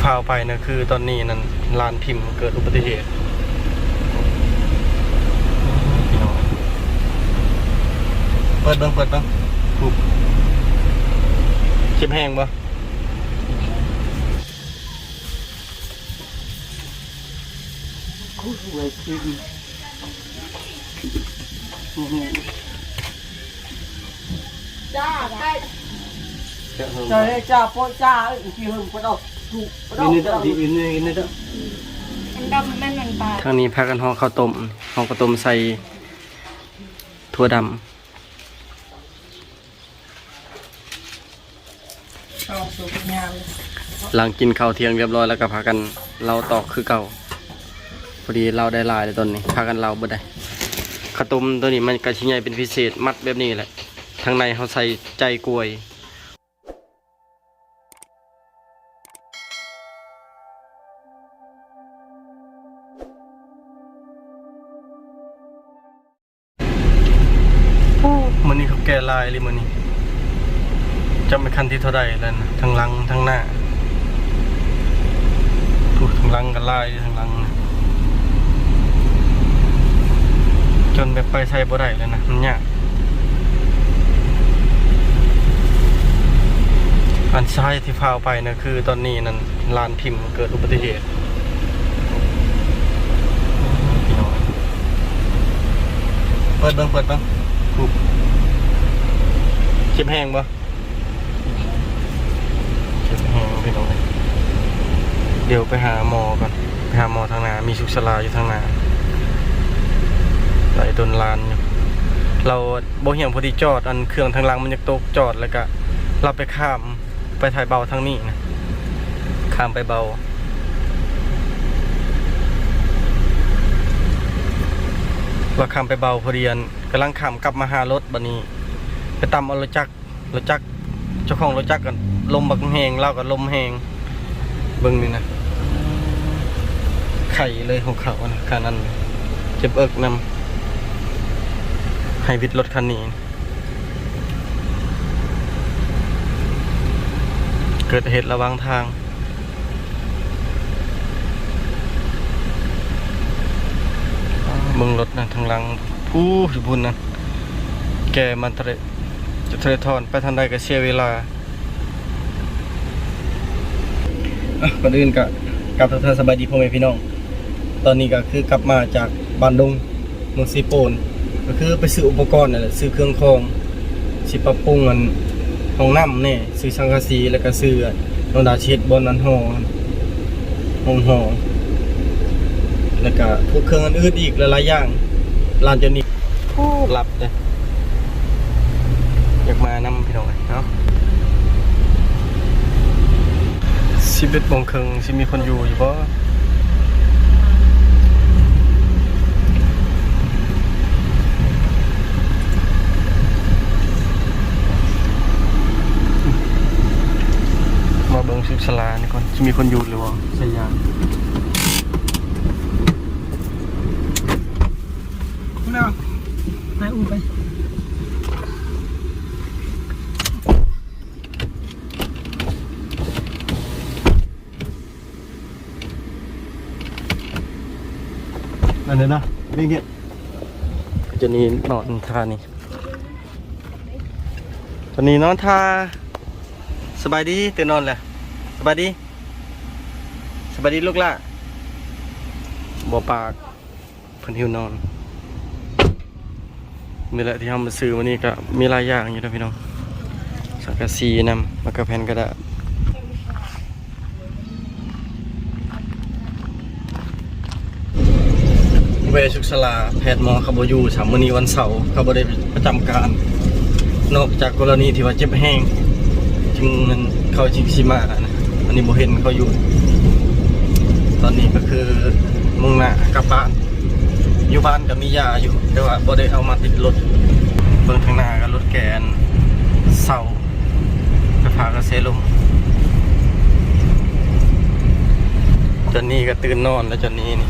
ພາວໄປນະ ຄືຕອນນີ້ນັ້ນ ຫຼານພິມເກີດອຸບັດຕິເຫດ. ພີ່ນ້ອງ ເປີດເບິ່ງ ເປີດເບິ່ງ ເຈັບແຮງບໍ່? ທາງນີ້ພາກັນຫໍ່ເຂົ້າຕົ້ມ ຫໍ່ເຂົ້າຕົ້ມໃສ່ຖົ່ວດຳ. ເຂົ້າສຸກງາມ. ຫຼັງກິນເຂົ້າທ່ຽງຮຽບຮ້ອຍແລ້ວກໍພາກັນເລົ້າຕອກຄືເກົ່າ. ພໍດີເລົ້າໄດ້ຫຼາຍແລ້ວຕອນນີ້ ພາກັນເລົ້າເບິດໄດ໋. ເຂົ້າຕົ້ມໂຕນີ້ມັນກໍຊິໃຫຍ່ເປັນພິເສດ ມັດແບບນີ້ແຫຼະ. ທາງໃນເຮົາໃສ່ໃຈກ້ວຍ. ໂອ້ ມື້ນີ້ເຂົາແກ່ຫຼາຍອີ່ຫຼີມື້ນີ້. ຈຳເປັນຄັນທີເທົ່າໃດແລ້ວນະ ທັງຫຼັງທັງໜ້າ. ໂອ້ ທັງຫຼັງກໍຫຼາຍ ທັງຫຼັງນະ ຈົນແບບໄປໃສບໍ່ໄດ້ແລ້ວນະ ມັນຍາກ. ອັນສາເຫດທີ່ຟ້າວໄປນະ ຄືຕອນນີ້ນັ້ນ ຫຼານພິມເກີດອຸບັດຕິເຫດ. ພີ່ນ້ອງ ເປີດເບິ່ງ ເປີດເບິ່ງ ເຈັບແຮງບໍ່? ເຈັບແຮງພີ່ນ້ອງ. ດຽວໄປຫາໝໍກ່ອນ ໄປຫາໝໍທາງໜ້າ ມີສຸກສາລາຢູ່ທາງໜ້າ. ໄຫຼດົນຫຼານຢູ່ ລາວບໍ່ຮຽງ ພໍດີຈອດ ອັນເຄື່ອງທາງຫຼັງມັນຢາກຕົກ ຈອດ ແລ້ວກະລາວໄປຂ້າມ ໄປຖ່າຍເບົາທາງນີ້ນະ ຂ້າມໄປເບົາ ວ່າຂ້າມໄປເບົາ ພໍດີອັນກຳລັງຂ້າມກັບມາຫາລົດ ບັດນີ້ໄປຕຳເອົາລົດຈັກ ລົດຈັກ ເຈົ້າຂອງລົດຈັກກໍລົມບັກແຮງ ລາວກໍລົມແຮງ. ເບິ່ງນີ້ນະ ໄຂ່ເລີຍຂອງເຂົານະ ຄັນນັ້ນເຈັບເອິກນຳ ໃຫ້ວິດລົດຄັນນີ້. ເກີດເຫດລະຫວ່າງທາງ ເບິ່ງລົດນະ ທາງຫຼັງ ຜູ້ຢູ່ພຸ້ນນະ ແກ່ມັນທະເລ ຈະທະເລທອນ ໄປທາງໃດກໍເສຍເວລາ. ອ່ະ ກ່ອນອື່ນກໍກັບທັກທາຍສະບາຍດີພໍ່ແມ່ພີ່ນ້ອງ. ຕອນນີ້ກໍຄືກັບມາຈາກບ້ານດົງ ເມືອງເຊໂປນ ກໍຄືໄປຊື້ອຸປະກອນນັ້ນແຫຼະ ຊື້ເຄື່ອງຂອງ ຊິປັບປຸງອັນຫ້ອງນ້ຳແດ່ ຊື້ສັງກະສີ ແລ້ວກໍຊື້ອັນ ນ້ອງດາຊິເຮັດບ່ອນອັນຫໍ່ ຫ້ອງຫໍ່ ແລ້ວກໍພວກເຄື່ອງອັນອື່ນອີກຫຼາຍໆຢ່າງ. ຮ້ານເຈົ້ານີ້ ໂອ້ ລັບເດ້ ຢາກມານຳພີ່ນ້ອງເອີຍເນາະ. ສິບເອັດໂມງເຄິ່ງ ຊິມີຄົນຢູ່ຢູ່ບໍ່? ມາເບິ່ງສຸກສາລານີ້ກ່ອນ ຊິມີຄົນຢູ່ຫຼືບໍ່? ໃສ່ຢາງ ໄປອູ່ໄປ. ອັນນີ້ນະ ເປັນຫຍັງ ຈະນີ້ນອນທ່ານີ້ ຕອນນີ້ນອນທ່າ. ສະບາຍດີ ຕື່ນນອນແລ້ວ. ສະບາຍດີ ສະບາຍດີລູກຫຼ້າ. ບໍ່ປາກ ເພິ່ນຫິວນອນ. ນີ້ແຫຼະທີ່ເຮົາມາຊື້ມື້ນີ້ ກໍມີຫຼາຍຢ່າງຢູ່ເດີພີ່ນ້ອງ ສັງກະສີນຳ ແລ້ວກໍແຜ່ນກະດາດ. ແວ່ສຸກສາລາ ແພດໝໍເຂົາບໍ່ຢູ່ຊ້ຳ ມື້ນີ້ວັນເສົາ ເຂົາບໍ່ໄດ້ປະຈຳການ ນອກຈາກກໍລະນີທີ່ວ່າເຈັບແຮງ ຈຶ່ງ ເຂົາຈຶ່ງຊິມານະ. ອັນນີ້ບໍ່ເຫັນເຂົາຢູ່. ຕອນນີ້ກໍຄືມຸ່ງໜ້າກັບບ້ານ. ຢູ່ບ້ານກໍມີຢາຢູ່ ແຕ່ວ່າບໍ່ໄດ້ເອົາມາຕິດລົດ. ເບິ່ງທາງໜ້າກໍລົດແກ່ນເຊົາ ໄຟຟ້າກະແສລົມ. ຈອນນີ້ກໍຕື່ນນອນແລ້ວ ຈອນນີ້ນີ້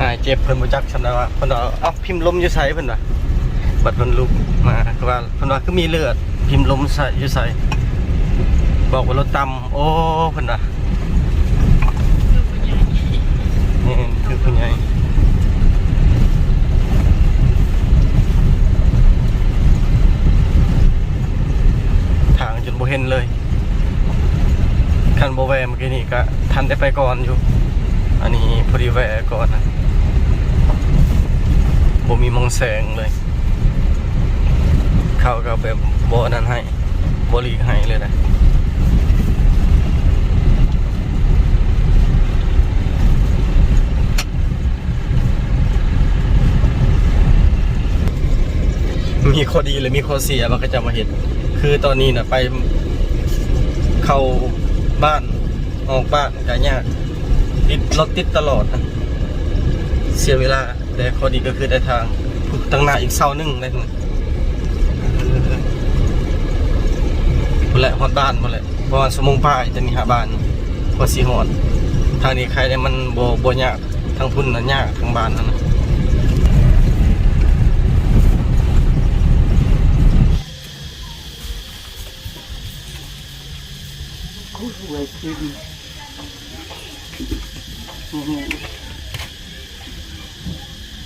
ອ້າຍເຈັບ ເພິ່ນບໍ່ຈັກສ່ຳໃດວ່າ ເພິ່ນວ່າ ເອົ້າ ພິມລົມຢູ່ໃສ ເພິ່ນວ່າ. ບັດເພິ່ນລຸກມາ ຄືວ່າ ເພິ່ນວ່າ ຄືມີເລືອດ ພິມລົມໃສ ຢູ່ໃສ. ບອກວ່າລົດຕ່ຳ ໂອ້ ເພິ່ນວ່າ ແມ່ນ ຄືຜູ້ໃຫຍ່ ທາງຈົນບໍ່ເຫັນເລີຍ. ຄັນບໍ່ແວ່ມື້ກີ້ນີ້ກະທັນໄດ້ໄປກ່ອນຢູ່ ອັນນີ້ພໍດີແວ່ກ່ອນນະ ບໍ່ມີໝ່ອງແຊງເລີຍ ເຂົາກະແບບບໍ່ອັນນັ້ນໃຫ້ ບໍ່ຫຼີກໃຫ້ເລີຍນະ. ມີຂໍ້ດີ ແລະ ມີຂໍ້ເສຍວ່າເຂົາເຈົ້າມາເຮັດ ຄືຕອນນີ້ນະ ໄປເຂົ້າບ້ານ ອອກບ້ານກະຍາກ ຕິດ ລົດຕິດຕະຫຼອດນະ ເສຍເວລາ. ແຕ່ຂໍ້ດີກະຄືໄດ້ທາງ ທາງໜ້າອີກເສົາໜຶ່ງໄດ້ ພຸ້ນແຫຼະ ຮອດບ້ານພຸ້ນແຫຼະ ປະມານຊົ່ວໂມງປາຍ ແຕ່ນີ້ຫາບ້ານກວ່າຊິຮອດ. ທາງນີ້ໄຄແດ່ ມັນບໍ່ ບໍ່ຍາກ ທາງພຸ້ນນະຍາກ ທາງບ້ານຫັ້ນນະ. ໂອ້ຍ ເມື່ອຍຕີນ.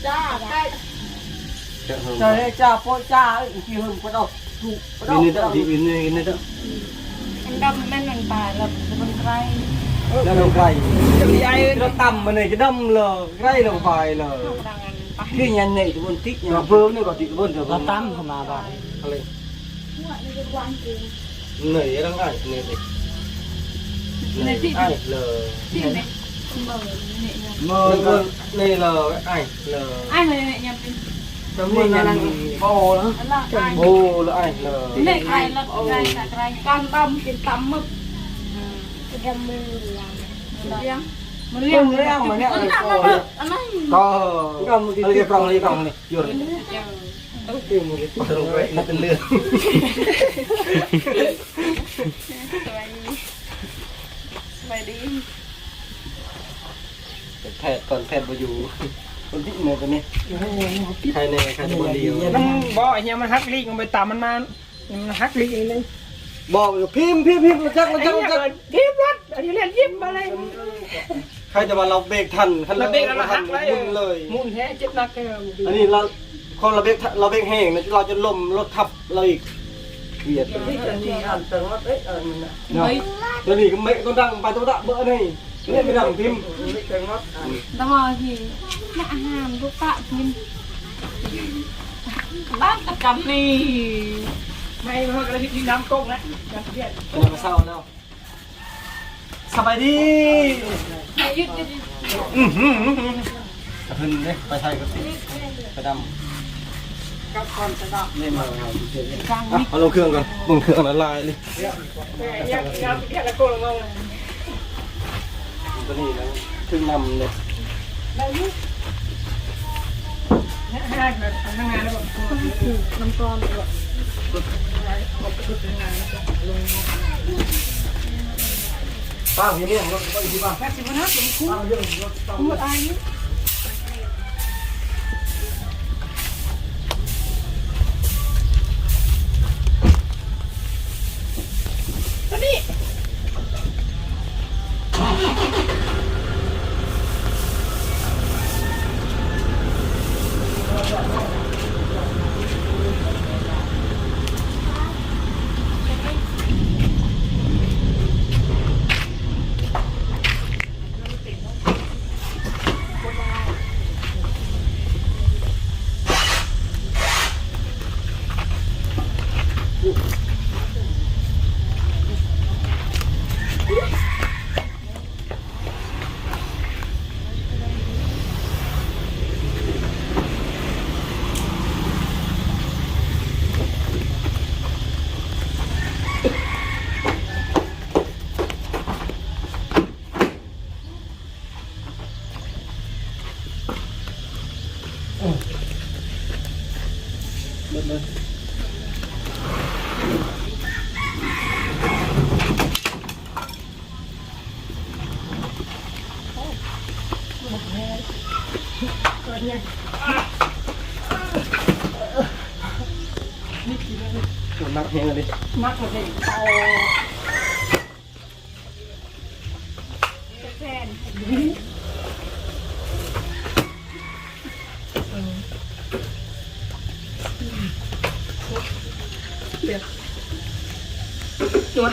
ຈ້າ ໄປ ຈ້າ ໂປະຈ້າ ອີກທີເຫິງ ປະດອກ ປະດອກ ນີ້ເດີ ນີ້ເດີ ນີ້ເດີ ອັນດຳແມ່ນມັນປາຍ ແລ້ວມັນໄກ ແລ້ວໄກ ຈະມີໄອ້ລະຕ່ຳມານີ້ກະດຳເລີ ໄກລະໄປເລີ ຄືຍັງນີ້ທຸກຄົນຕິດຍັງເພີ່ມນີ້ກໍຕິດຄົນ ລະຕ່ຳເຂົ້າມາບາດ ເລີຍ ນີ້ລະໄອ້ ນີ້ ນີ້ ໄອ້ເລີຍ ເມີ ເມີ ນີ້ລະໄອ້ເລີຍ ໄອ້ເລີຍ ຍັງເປັນ ໂອ້ລະໄອ້ເລີຍ ນີ້ໄອ້ລະໄກ່ ການດຳກິນຕຳໝຶກ ດຳມື ມາລ້ຽງ ມາລ້ຽງ ມາລ້ຽງ ມາລ້ຽງ ອັນນັ້ນ ກໍ ກໍ ອັນນີ້ກະກອງ ອັນນີ້ກະກອງ ນີ້ ຢູ່ ມັນເປັນເລື່ອງ ສະບາຍດີ ສະບາຍດີ ແພດກ່ອນ ແພດບໍ່ຢູ່ ຄົນທີ່ເໜືອຕົວນີ້ ໃຄແນ່ ໃຄຈະບໍ່ດີ ມັນບໍ່ ໄອ້ເຫຍ ມັນຫັກລີກ ມັນໄປຕາມມັນມາ ມັນຫັກລີກອີກໜຶ່ງ ບອກຢູ່ ພິມ ພິມ ພິມ ລະຈັກ ລະຈັກ ລະຈັກ ທີບລົດ ອັນນີ້ແລ່ນຍິບມາເລີຍ ໃຄແຕ່ວ່າລາວເບກທັນ ຄັນລາວເບກແລ້ວລະຫັກເລີຍ ໝຸນເລີຍ ໝຸນແທ້ ເຈັບໜັກແທ້ ອັນນີ້ລາວ ຄົນລາວເບກ ລາວເບກແຮງນະ ລາວຈະລົ້ມ ລົດທັບລາວອີກ ຫວຽດ ເນາະ ແລ້ວນີ້ກະເມກໂຕດັງໄປໂຕດະເບີນີ້ ເມກໄປດັງພິມ ຕະມາທີ່ ອາຫານລູກກະກິນ ບ້ານຕະກຳນີ້ ໄປເຮົາກະໄດ້ກິນນ້ຳກົກນະ ກະເສຍ ເປັນກະເຊົາແລ້ວ. ສະບາຍດີ ອືຫື ກະເພິ່ນເດ້ ໄປໄທກະຕິ ໄປດຳ ກັບກ່ອນໄປດຳ ນີ້ມາ ອ່ະ ເອົາລົງເຄື່ອງກ່ອນ ລົງເຄື່ອງລະລາຍເລີຍ ຕົວນີ້ນະ ເຄື່ອງນຳເດ້ ໄດ້ຢູ່. ນ້ຳກ້ອນ ປ້າ ເຮັດຫຍັງ ລົດໄປທີ່ບ້ານ ແມ່ຊິບໍ່ນັບ ເປັນຄູ ຄູອາຍນີ້ ຕົວນີ້. ໜັກແຮງເລີຍ ໜັກເລີຍ ເອົາ. ຕົວ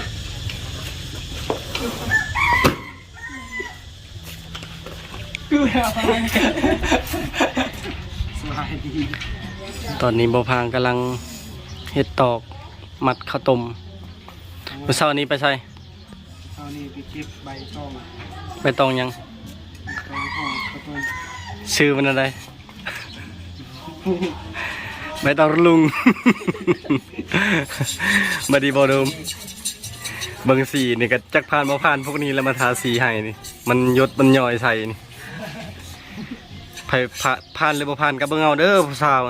ຕອນນີ້ບ່າວພາງກຳລັງເຮັດຕອກມັດເຂົ້າຕົ້ມ. ມື້ເຊົ້ານີ້ໄປໃສ? ເຊົ້ານີ້ໄປເກັບໃບຕອງ. ໃບຕອງຫຍັງ? ຕອງຫ່ອເຂົ້າຕົ້ມ. ຊື່ມັນແນວໃດ? ໃບຕອງລຸງ. ບັດນີ້ບໍ່ດົມ ເບິ່ງສີນີ້ກໍຈັກຜ່ານບໍ່ຜ່ານ ພວກນີ້ແຫຼະມາທາສີໃຫ້ນີ້ ມັນຢົດມັນຍ້ອຍໃສ່ນີ້. ໃຜຜ່ານ ຜ່ານຫຼືບໍ່ຜ່ານກໍເບິ່ງເອົາເດີຜູ້ສາວ.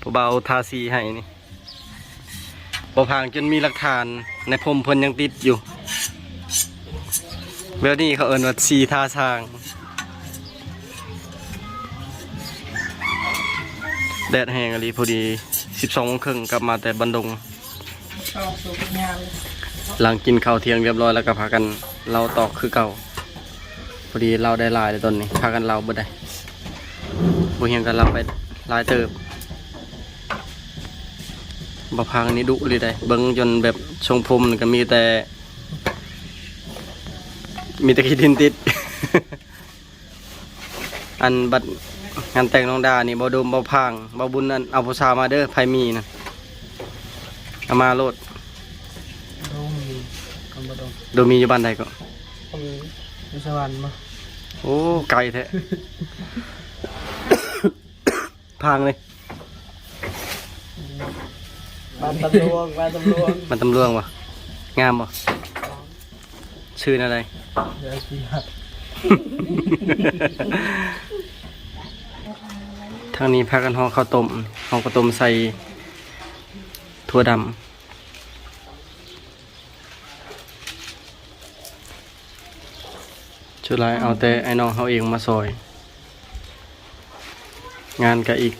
ຜູ້ບ່າວທາສີໃຫ້ນີ້ ບໍ່ຜ່ານຈົນມີຫຼັກຖານ ໃນພົມເພິ່ນຍັງຕິດຢູ່. ແບບນີ້ເຂົາເອີ້ນວ່າສີທາຊ່າງ. ແດດແຮງອີ່ຫຼີ ພໍດີສິບສອງໂມງເຄິ່ງກັບມາແຕ່ບ້ານດົງ. ຫຼັງກິນເຂົ້າທ່ຽງຮຽບຮ້ອຍແລ້ວກໍພາກັນເລົ່າຕອກຄືເກົ່າ. ພໍດີເລົ່າໄດ້ຫຼາຍແລ້ວຕອນນີ້ ພາກັນເລົ່າເບິດໄດ໋. ບໍ່ຮຽງກັນເລົ່າໄປຫຼາຍເຕີບ. ບ່າວພາງນີ້ດຸເລີຍໄດ໋ ເບິ່ງຈົນແບບຊົງຜົມນີ້ກໍມີແຕ່ ມີແຕ່ຂີ້ດິນຕິດ. ອັນບັດງານແຕ່ງນ້ອງດານີ້ ບໍ່ດົມ ບໍ່ພາງ ບໍ່ບຸນ ອັນເອົາຜູ້ສາວມາເດີ ໃຜມີນະ ເອົາມາໂລດ. ໂດມີ ຄຳວ່າໂດ ໂດມີຢູ່ບ້ານໃດເກາະ? ຢູ່ສະຫວັນບໍ? ໂອ້ ໄກແທ້. ພາງເລີຍ ບ້ານຕຳຫຼວງ ບ້ານຕຳຫຼວງ ບ້ານຕຳຫຼວງບໍ? ງາມບໍ? ຊື່ແນວໃດ? ທາງນີ້ພາກັນຫໍ່ເຂົ້າຕົ້ມ ຫໍ່ເຂົ້າຕົ້ມໃສ່ຖົ່ວດຳ. ສຸດທ້າຍເອົາແຕ່ອ້າຍນ້ອງເຮົາເອງມາຊ່ອຍ. ງານກະອີກ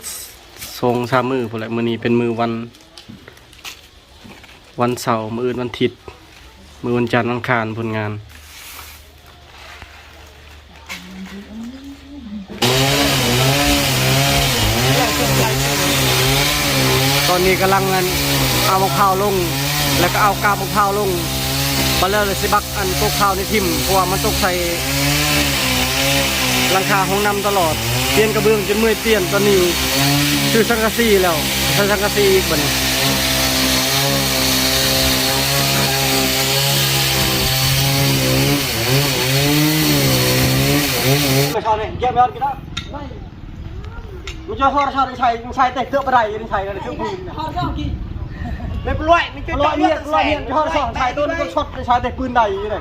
ສອງສາມມື້ພຸ້ນແຫຼະ. ມື້ນີ້ເປັນມື້ວັນ ວັນເສົາ, ມື້ອື່ນວັນທິດ, ມື້ວັນຈັນ, ວັນອັງຄານພຸ້ນງານ. ຕອນນີ້ກຳລັງ ອັນ ເອົາໝາກພ້າວລົງ ແລ້ວກໍເອົາກາບໝາກພ້າວລົງ. ບາດແລ້ວລະຊິບັກ ອັນ ກົກພ້າວນີ້ຖິ້ມ ເພາະວ່າມັນຕົກໃສ່ຫຼັງຄາຫ້ອງນ້ຳຕະຫຼອດ. ປ່ຽນກະເບື້ອງຈົນເມື່ອຍປ່ຽນ. ຕອນນີ້ຊື້ສັງກະສີແລ້ວ ໃສ່ສັງກະສີອີກບາດນີ້. ໄປເຂົ້ານີ້ ເກັບໄວ້ກ່ອນກິນເນາະ. ມັນຈະຮອດຊາດໃສ່ ໃສ່ແຕ່ເກືອບບໍ່ໄດ້ ໃສ່ກັນເຄື່ອງພື້ນນະ. ເປັນປະຫຼວຍ ມັນຈະ ປະຫຼວຍເມຍ ປະຫຼວຍເມຍ ຈະຮອດຊາດໃສ່ ໂດນກໍຊອດໃສ່ແຕ່ປືນໄດ້ຢູ່ເດ້.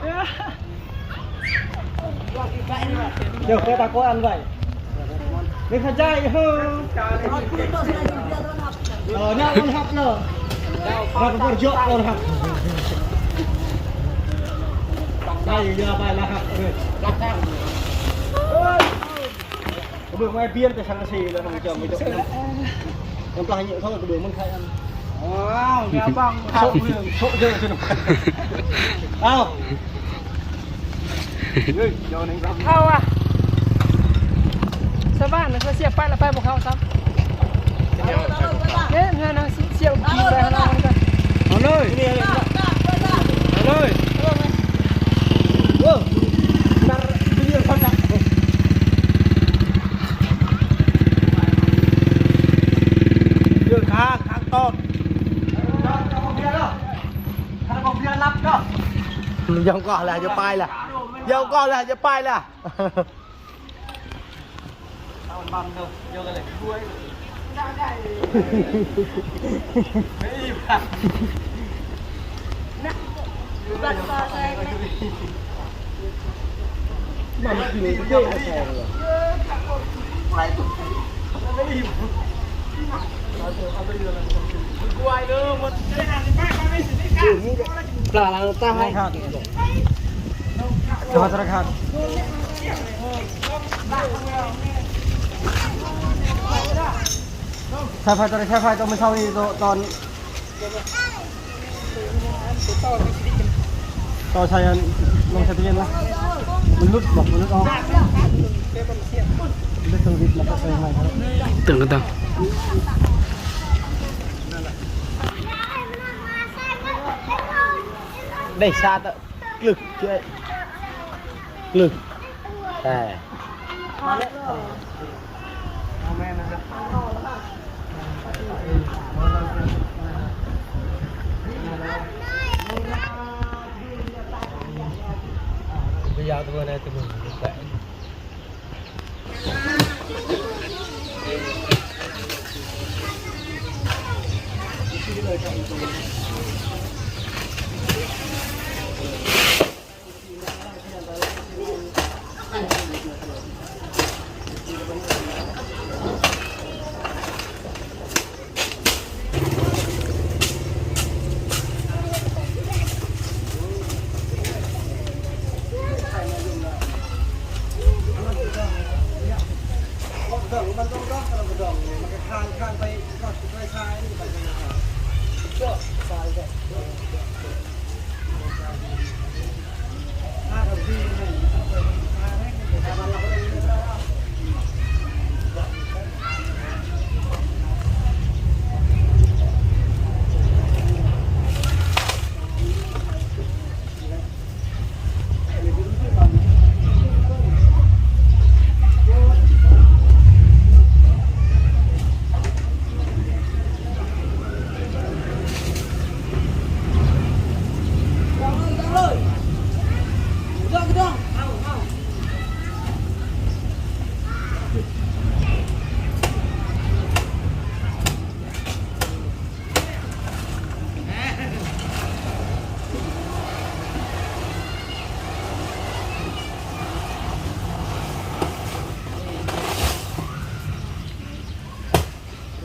ດຽວເຂົາຕະໂກນອັນໄວ້ ໄມ່ເຂົ້າໃຈເຮີ. ເອີ ແນວມັນຮັບເນາະ ເຮົາກໍບໍ່ໄດ້ເຍາະເຂົານະ. ໄດ້ຢູ່ ຢ່າໄປລະຮັບເດີ. ກະເບື້ອງໄມ້ປ່ຽນແຕ່ສັງກະສີແລ້ວ ມັນຈະໄມ່ຕົກນ້ຳ ນ້ຳປາເຍອະເທົ່າກະເບື້ອງເມືອງໄທ. ອ້າວ ແນວບັງ ໂຊະເຍອະ. ອ້າວ ເອີ ເຈົ້ານີ້ ເຂົ້າອະ ຊາວບ້ານນະ ເຂົາສຽບໄປລະໄປບໍ່ເຂົ້າຊ້ຳ. ເອີ ເຮືອນເຮົາສຽບກິນໄປເຮົາເອົາມັນກ່ອນ. ເອົາເລີຍ ເອົາເລີຍ. ເອີ ເດີນທາງ ທາງຕອນ ຢອມກ່ອນລະ ຈະໄປລະ ຢອມກ່ອນລະ ຈະໄປລະ. ປາລາວຕາຍ. ສາຍໄຟຕົວນີ້ ສາຍໄຟຕົວມື້ເຊົ້ານີ້ ຕົວຕອນ ຕໍ່ໃສ່ອັນ ລົງໃສ່ຕູ້ເຢັນນະ ມັນຫຼຸດບໍ ມັນຫຼຸດອອກ ເລັກໂຕວິດ ແລ້ວກໍໃສ່ໃໝ່. ຕຶງກັນຕັ້ງ. ໄດ້ຊາດ ກຶກເຈ້ ກຶກແທ້.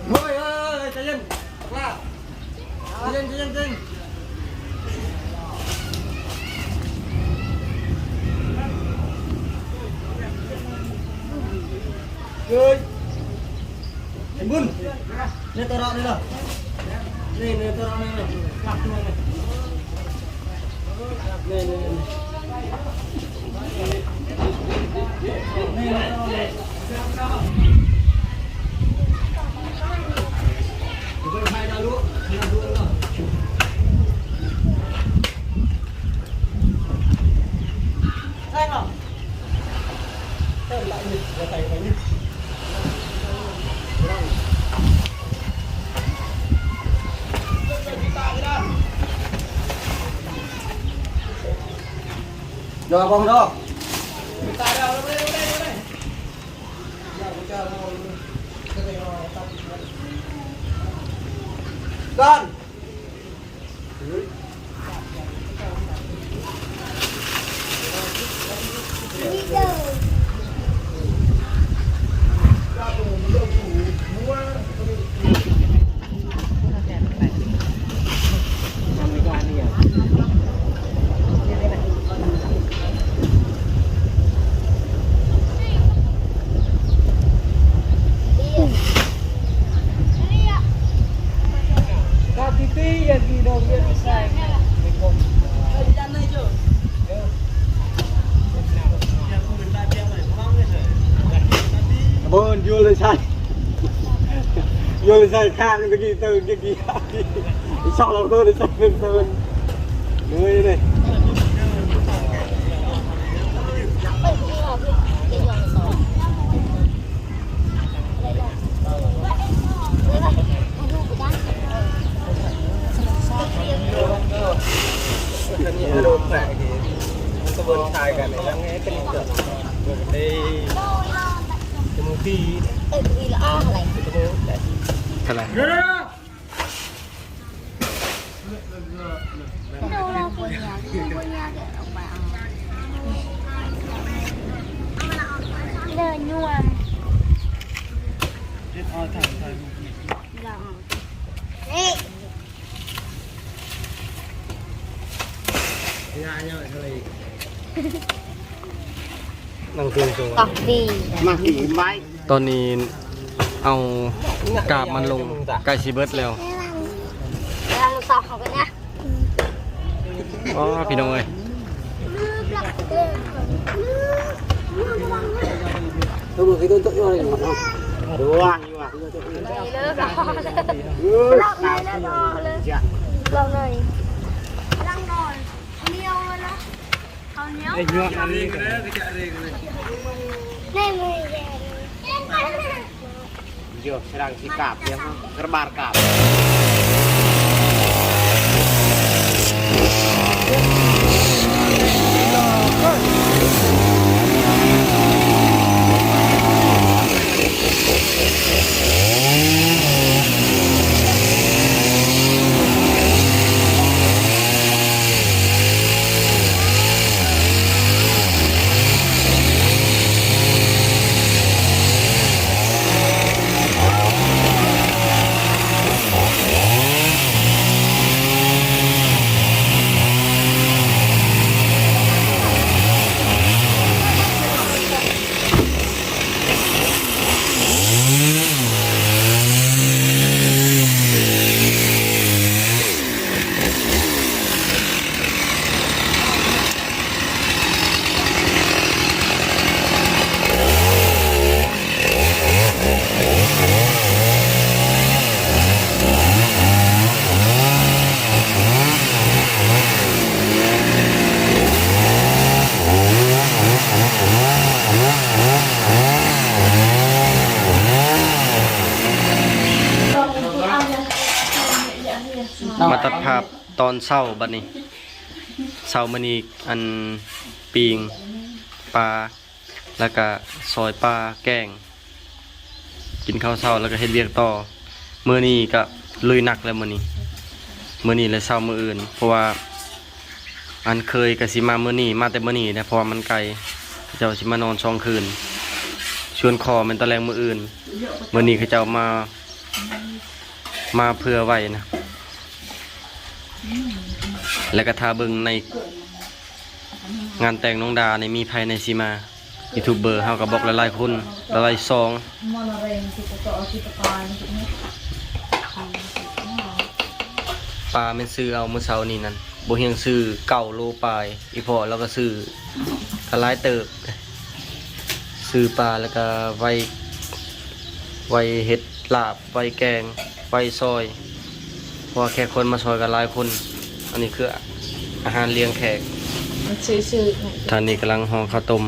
ໂອ້ຍ ເອີຍ ໃຈເຢັນ ບັກຫຼ້າ ໃຈເຢັນ ໃຈເຢັນ ໃຈເຢັນ. ເອີຍ ໄອ້ບຸນ ນີ້ຕະເລາະນີ້ເນາະ ນີ້ ນີ້ຕະເລາະນີ້ ນີ້ ນີ້ ນີ້ ນີ້ ນີ້ ນີ້ຕະເລາະນີ້. Bon, jual sai. Jual sai kan begitu, begitu. Insya Allah tu dia sampai tahun. Dua ni. Nanti langsung. Tapi. Masih baik. ຕອນນີ້ເອົາກາບມັນລົງ ໃກ້ຊິເບິດແລ້ວ. ອໍ ພີ່ນ້ອງເອີຍ Tuh, begitu untuk orang. Doang, doang. ເລີກ ເລີກ ເລີກ ເລີກ ເລີກ. ລອງໜ່ອຍ ລອງໜ່ອຍ. Ai, nyuak ring dah, kejap ring dah. Yo, serang sikap dia, gerbar kap.ມາຕັດພາບຕອນເຊົ້າບັດນີ້. ເຊົ້າມື້ນີ້ ອັນ ປີ້ງປາ ແລ້ວກະຊອຍປາແກງ ກິນເຂົ້າເຊົ້າ ແລ້ວກະເຮັດວຽກຕໍ່. ມື້ນີ້ກະລຸຍໜັກແລ້ວມື້ນີ້ ມື້ນີ້ແລະເຊົ້າມື້ອື່ນ ເພາະວ່າ ອັນເຄີຍກະຊິມາມື້ນີ້ ມາແຕ່ມື້ນີ້ນະ ເພາະວ່າມັນໄກ ເຂົາເຈົ້າຊິມານອນສອງຄືນ. ສ່ວນຂໍແມ່ນຕອນແລງມື້ອື່ນ ມື້ນີ້ເຂົາເຈົ້າມາ ມາເພື່ອໄວ້ນະ. ແລ້ວກະຖ້າເບິ່ງໃນງານແຕ່ງນ້ອງດານີ້ ມີໃຜແດ່ຊິມາ? ຢູທູບເບີເຮົາກະບອກຫຼາຍໆຄົນ ຫຼາຍໆຊ່ອງ. ປາແມ່ນຊື້ເອົາມື້ເຊົ້ານີ້ນັ້ນ ບໍ່ຮຽງຊື້ເກົ້າໂລປາຍ. ອີ່ພໍ່ລາວກະຊື້ກະຫຼາຍເຕີບ ຊື້ປາແລ້ວກະໄວ້ ໄວ້ເຮັດລາບ ໄວ້ແກງ ໄວ້ຊອຍ ເພາະວ່າແຂກຄົນມາຊອຍກະຫຼາຍຄົນ. ອັນນີ້ຄືອາຫານລ້ຽງແຂກ. ທ່ານນີ້ກຳລັງຫໍ່ເຂົ້າຕົ້ມ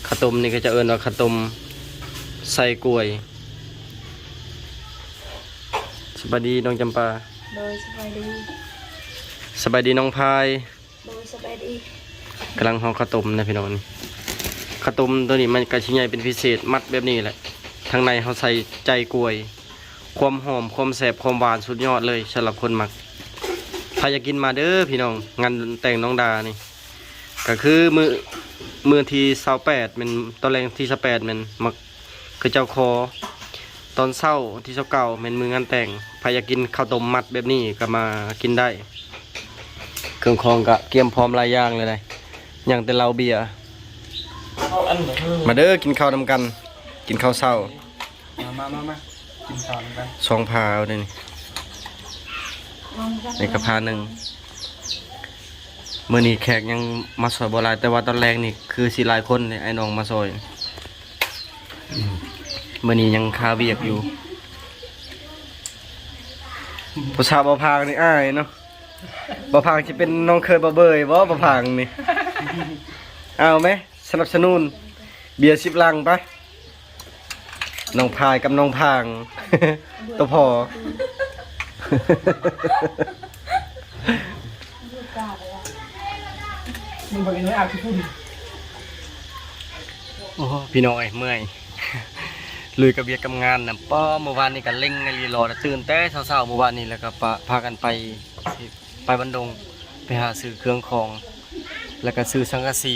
ເຂົ້າຕົ້ມນີ້ເຂົາເຈົ້າເອີ້ນວ່າເຂົ້າຕົ້ມໃສ່ກ້ວຍ. ສະບາຍດີນ້ອງຈຳປາ. ໂດຍ ສະບາຍດີ. ສະບາຍດີນ້ອງພາຍ. ໂດຍ ສະບາຍດີ. ກຳລັງຫໍ່ເຂົ້າຕົ້ມນະພີ່ນ້ອງ. ເຂົ້າຕົ້ມໂຕນີ້ມັນກະຊິໃຫຍ່ເປັນພິເສດ ມັດແບບນີ້ແຫຼະ ທາງໃນເຮົາໃສ່ໃຈກ້ວຍ. ຄວາມຫອມ ຄວາມແຊບ ຄວາມຫວານສຸດຍອດເລີຍ ສຳລັບຄົນມັກ. ໃຜຢາກກິນມາເດີພີ່ນ້ອງ ງານແຕ່ງນ້ອງດານີ້ ກະຄືມື້ ມື້ທີຊາວແປດແມ່ນ ຕອນແລງທີຊາວແປດແມ່ນມາ ເຂົາເຈົ້າຂໍ ຕອນເຊົ້າທີຊາວເກົ້າແມ່ນມື້ງານແຕ່ງ. ໃຜຢາກກິນເຂົ້າຕົ້ມມັດແບບນີ້ກະມາກິນໄດ້. ເຄື່ອງຂອງກະກຽມພ້ອມຫຼາຍຢ່າງເລີຍ ຍັງແຕ່ເຫຼົ້າເບຍ. ມາເດີ ກິນເຂົ້ານຳກັນ ກິນເຂົ້າເຊົ້າ. ມາ ມາ ມາ ມາ ກິນເຂົ້ານຳກັນ. ສອງພາເອົາເດນີ້ ນີ້ກະພາໜຶ່ງ. ມື້ນີ້ແຂກຍັງມາຊ່ອຍບໍ່ຫຼາຍ ແຕ່ວ່າຕອນແລງນີ້ຄືຊິຫຼາຍຄົນເດ ອ້າຍນ້ອງມາຊ່ອຍ. ມື້ນີ້ຍັງຄາວຽກຢູ່. ຜູ້ສາວບ່າວພາງນີ້ອາຍເນາະ. ບ່າວພາງຊິເປັນນ້ອງເຂີຍບ່າວເບີຍບໍ່ ບ່າວພາງນີ້? ເອົາແມ ສະໜັບສະໜູນ ເບຍສິບລັງໄປ. ນ້ອງພາຍກັບນ້ອງພາງ ໂຕພໍ່. ມັນບໍ່ໄດ້ນ້ອຍອາກຂີ້ຝຸ່ນ. ໂອ້ ພີ່ນ້ອງເອີຍ ເມື່ອຍ ລຸຍກັບວຽກກັບງານນະ. ປ້ອ ມື້ວານນີ້ກະເລັ່ງອີ່ຫຼີ ລໍແຕ່ຕື່ນແຕ່ເຊົ້າໆ ມື້ວານນີ້ ແລ້ວກະປະ ພາກັນໄປ ໄປບ້ານດົງ ໄປຫາຊື້ເຄື່ອງຂອງ ແລ້ວກະຊື້ສັງກະສີ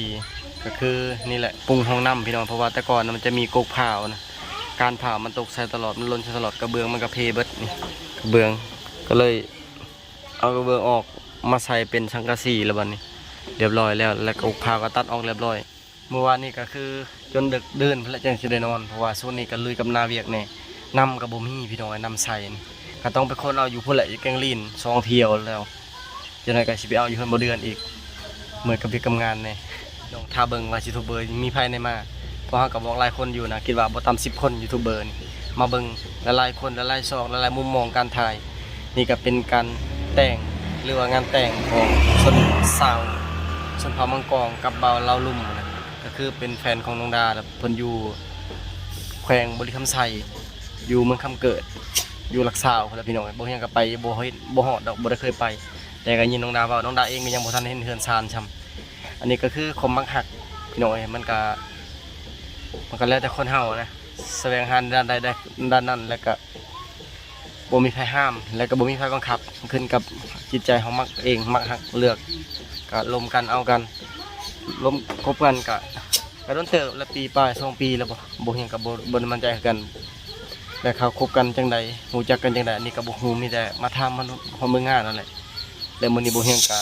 ກະຄືນີ້ແຫຼະ ປຸງຫ້ອງນ້ຳພີ່ນ້ອງ. ເພາະວ່າແຕ່ກ່ອນນະ ມັນຈະມີກົກພ້າວນະ ກ້ານພ້າວມັນຕົກໃສ່ຕະຫຼອດ ມັນຫຼົ່ນໃສ່ຕະຫຼອດ ກະເບື້ອງມັນກະເພເບິດນີ້ ກະເບື້ອງ ກະເລີຍເອົາກະເບື້ອງອອກມາໃສ່ເປັນສັງກະສີແລ້ວບັດນີ້ ລຽບລ້ອຍແລ້ວ ແລ້ວກະກົກພ້າວກະຕັດອອກລຽບລ້ອຍ. ມື້ວານນີ້ກະຄືຈົນດຶກດື່ນພຸ້ນແຫຼະ ຈັ່ງຊິໄດ້ນອນ ເພາະວ່າຊ່ວງນີ້ກະລຸຍກັບໜ້າວຽກແດ່ ນ້ຳກະບໍ່ມີພີ່ນ້ອງເອີຍ ນ້ຳໃສນີ້ ກະຕ້ອງໄປຄົ້ນເອົາຢູ່ພຸ້ນແຫຼະ ຢູ່ແກ້ງລີ້ນ ສອງທ່ຽວແລ້ວ ຈັກໜ້ອຍກະຊິໄປເອົາຢູ່ເຮືອນບໍ່ເດືອນອີກ. ເມື່ອຍກັບວຽກກັບງານແດ່ ຕ້ອງຖ້າເບິ່ງວ່າຢູທູບເບີມີໃຜແດ່ມາ ເພາະເຮົາກະບອກຫຼາຍຄົນຢູ່ນະ ຄິດວ່າບໍ່ຕ່ຳສິບຄົນ ຢູທູບເບີນີ້ ມາເບິ່ງຫຼາຍໆຄົນ ຫຼາຍໆຊ່ອງ ຫຼາຍໆມຸມມອງການຖ່າຍ. ນີ້ກະເປັນການແຕ່ງ ຫຼືວ່າງານແຕ່ງຂອງຊົນຊາວ ຊົນເຜົ່າມັງກອງກັບບ່າວລາວລຸ່ມນະ ກໍຄືເປັນແຟນຂອງນ້ອງດາ ແລ້ວເພິ່ນຢູ່ແຂວງບໍລິຄຳໄຊ ຢູ່ເມືອງຄຳເກີດ ຢູ່ຫຼັກຊາວພຸ້ນລະພີ່ນ້ອງ. ບໍ່ຮຽງກໍໄປບໍ່ເຫັນ ບໍ່ຮອດດອກ ບໍ່ໄດ້ເຄີຍໄປ ແຕ່ກໍຍິນນ້ອງດາເວົ້າ. ນ້ອງດາເອງກໍຍັງບໍ່ທັນເຫັນເຮືອນຊານຊ່ຳ. ອັນນີ້ກໍຄືຄວາມມັກຮັກພີ່ນ້ອງເອີຍ ມັນກໍ ມັນກໍແລ້ວແຕ່ຄົນເຮົານະ ສະແຫວງຫາດ້ານໃດໄດ້ດ້ານນັ້ນ ແລ້ວກໍບໍ່ມີໃຜຫ້າມ ແລ້ວກໍບໍ່ມີໃຜບັງຄັບ ຂຶ້ນກັບຈິດໃຈເຮົາມັກເອງ ມັກຮັກເລືອກ ກໍລົມກັນເອົາກັນ ລົມຄົບກັນກໍ ກໍດົນເຕີບແລ້ວ ປີປາຍສອງປີແລ້ວບໍ່ ບໍ່ຮຽງກໍບໍ່ ບໍ່ໄດ້ໝັ້ນໃຈຄືກັນ ແລ້ວເຂົາຄົບກັນຈັ່ງໃດ ຮູ້ຈັກກັນຈັ່ງໃດ ອັນນີ້ກໍບໍ່ຮູ້ ມີແຕ່ມາຖາມຮອດເມືອງງານນັ້ນແຫຼະ. ແລະມື້ນີ້ບໍ່ຮຽງກໍ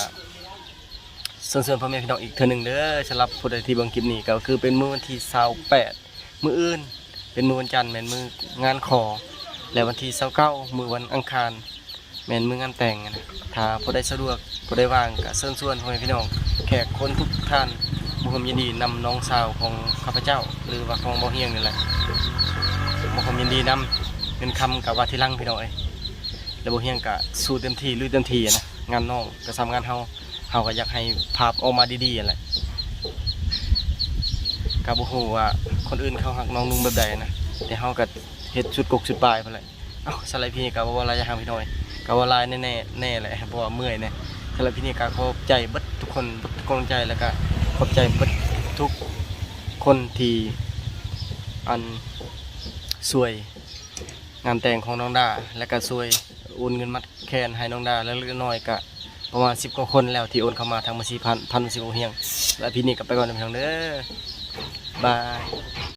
ເຊີນຊວນພໍ່ແມ່ພີ່ນ້ອງອີກເທື່ອໜຶ່ງເດີ ສຳລັບຜູ້ໃດທີ່ເບິ່ງຄລິບນີ້ ກໍຄືເປັນມື້ວັນທີຊາວແປດ ມື້ອື່ນເປັນມື້ວັນຈັນ ແມ່ນມື້ງານຂໍ ແລະວັນທີຊາວເກົ້າ ມື້ວັນອັງຄານ ແມ່ນມື້ງານແຕ່ງນະ. ຖ້າຜູ້ໃດສະດວກ ຜູ້ໃດວ່າງ ກໍເຊີນຊວນພໍ່ແມ່ພີ່ນ້ອງ ແຂກຄົນທຸກທ່ານ ມາຮ່ວມຍິນດີນຳນ້ອງສາວຂອງຂ້າພະເຈົ້າ ຫຼືວ່າຂອງບໍ່ຮຽງນີ້ແຫຼະ ມາຮ່ວມຍິນດີນຳ. ເງິນຄຳກໍວ່າທີຫຼັງພີ່ນ້ອງເອີຍ ແລະບໍ່ຮຽງກໍສູ້ເຕັມທີ່ ລຸຍເຕັມທີ່ນະ. ງານນ້ອງກໍສ່ຳງານເຮົາ ເຮົາກໍຢາກໃຫ້ພາບອອກມາດີໆຫັ້ນແຫຼະ. ກໍບໍ່ຮູ້ວ່າຄົນອື່ນເຂົາຮັກນ້ອງນຸ່ງແບບໃດນະ ແຕ່ເຮົາກໍເຮັດສຸດກົກສຸດປາຍພຸ້ນແຫຼະ. ເອົ້າ ສຳລັບຄລິບນີ້ກໍບໍ່ເວົ້າຫຼາຍຢ່າງພີ່ນ້ອງ ກໍເວົ້າຫຼາຍແນ່ໆແຫຼະ ເພາະວ່າເມື່ອຍແດ່. ສຳລັບຄລິບນີ້ກໍຂອບໃຈເບິດທຸກຄົນ ເບິດທຸກກຳລັງໃຈ ແລ້ວກໍຂອບໃຈເບິດທຸກຄົນທີ່ ອັນ ຊ່ວຍ ງານແຕ່ງຂອງນ້ອງດາ ແລ້ວກໍຊ່ວຍໂອນເງິນມັດແຂນໃຫ້ນ້ອງດາ ເລັກໆນ້ອຍໆ ກະປະມານສິບກວ່າຄົນແລ້ວທີ່ໂອນເຂົ້າມາ ທັງໝົດສີ່ພັນ ພັນສິບຫົກຮຽງ. ແລ້ວຄລິບນີ້ກໍໄປກ່ອນເດີພີ່ນ້ອງເດີ ບາຍ.